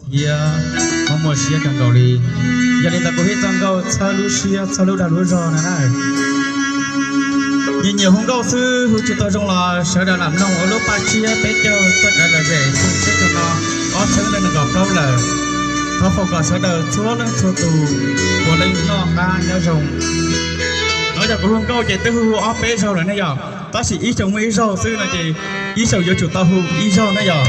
Siab, muaj muaj siab kawg nkaus li. Yog li ntawd kuv thiaj txawj nkauj txhawb lub siab txhawb lub dag lub zog no na. Nyias nyias hu nkauj xwb hu tsis tau zoo los sawv daws lam mloog ua lub paj tsiab peb caug txoj kev lom zem xyoo tshiab xyoo no ob txhiab nees nkaum plaub lawm. Thov foom kom sawv daws txhua leej txhua tus puav leej noj qab nyob zoo. No yog kuv hu nkauj ces twb hu hu ob peb zaug lawm ne yog, tab sis ib xyoos muaj ib zaug xwb no ces ib xyoos yuav tsum tau hu ib zaug na yog.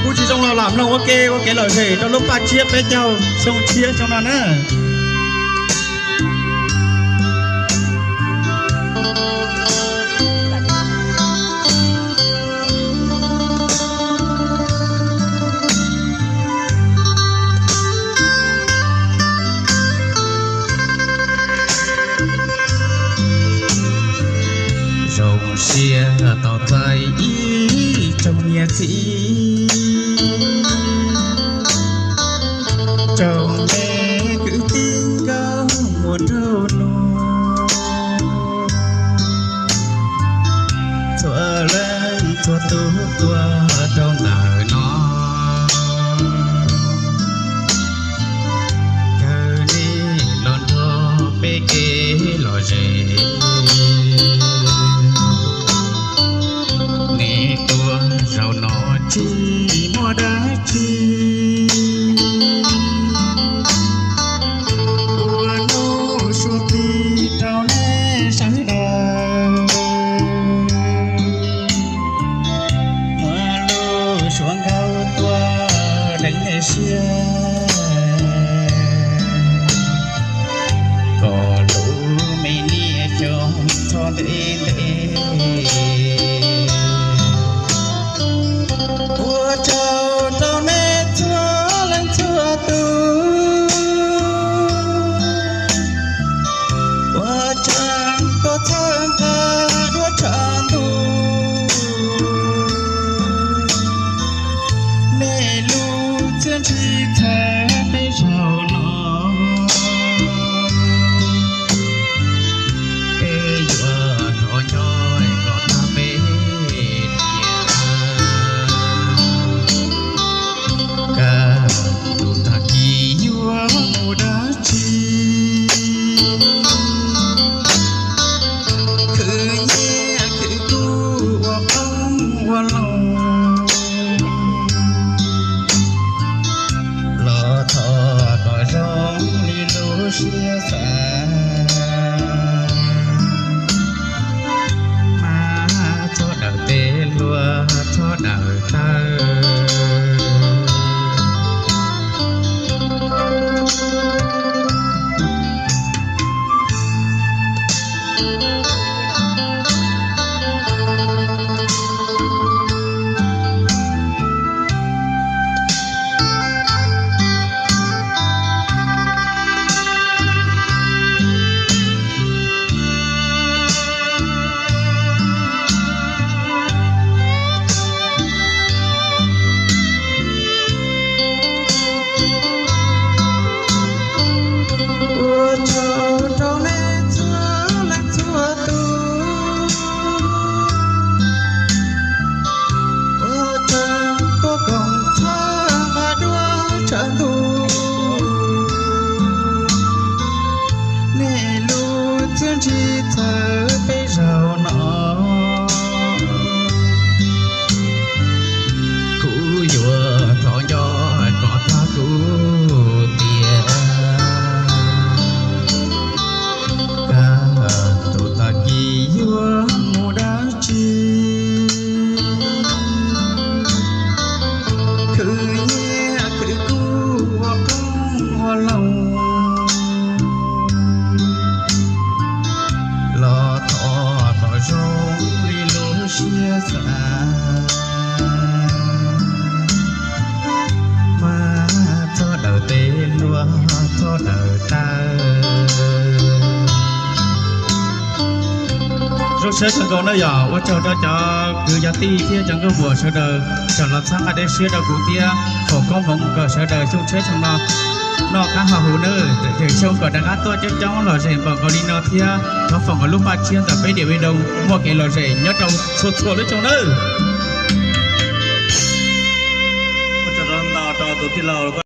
Hu tsis zoo los lam mloog ua ke ua kev lom zem rau lub paj tsiab peb caug xyoo tshiab xyoo no na. Zoo siab tau txais ib tsoom niam txiv, tsoom me kwv tij nkauj muam nraug nus, txhua leej txhua tus tuaj rau ntawm no, kawg nej los nrog peb kev lom zem. Nej tuaj zaum no tsis muaj dab tsi, ua lub suab plig rau nej sawv daws, ua lub suab nkauj tuaj deev nej siab, kom lub me niaj xyoo txhob ntev ntev. Ua tsaug rau nej txhua leej txhua tus uas tseem tuaj txhawb nqa duab tshav ntuj, nej lub txiaj ntsig txhawb peb zaum no. Peb yuav thov nco kom tag peb tiam, kaj tus tag kis yuav mus dab tsi, khwv nyiaj khwv kub ua qoob ua loo, los thov kom zoo li lub siab xav, mas txhob dawm tes hluas txhob dawm taw. Ua tsaug rau nej txhua leej txhua tus uas tseem tuaj koom txhawb nqa duab tshav ntuj, nej lub txiaj ntsig txhawb peb zaum no. Kuv yuav thov nco kom tag kuv tiam, kaj tus tag kis yuav mus dab tsi, khwv nyiaj khwv kub ua qoob ua loo, los thov kom zoo li lub siab xav, mas txhob dawm tes hluas txhob dawm taw. Zoo siab kawg nkaus na yom, ua tsaug rau cov kwv cov tij thiab cov nkauj muam sawv daws tseem los txhawb nqa dej siab rau kuv thiab foom koob hmoov kom sawv daws xyoo tshiab xyoo no noj qab haus huv nawb, tseem xyoo kom rov qab tuaj coob coob lom zem npaum nkaus li no thiab thov foom kom lub paj tsiab ntawm peb diam vij doo muaj kev lom zem nyob rau txhua txhua lub xyoo nawb. Tus tij laug, koj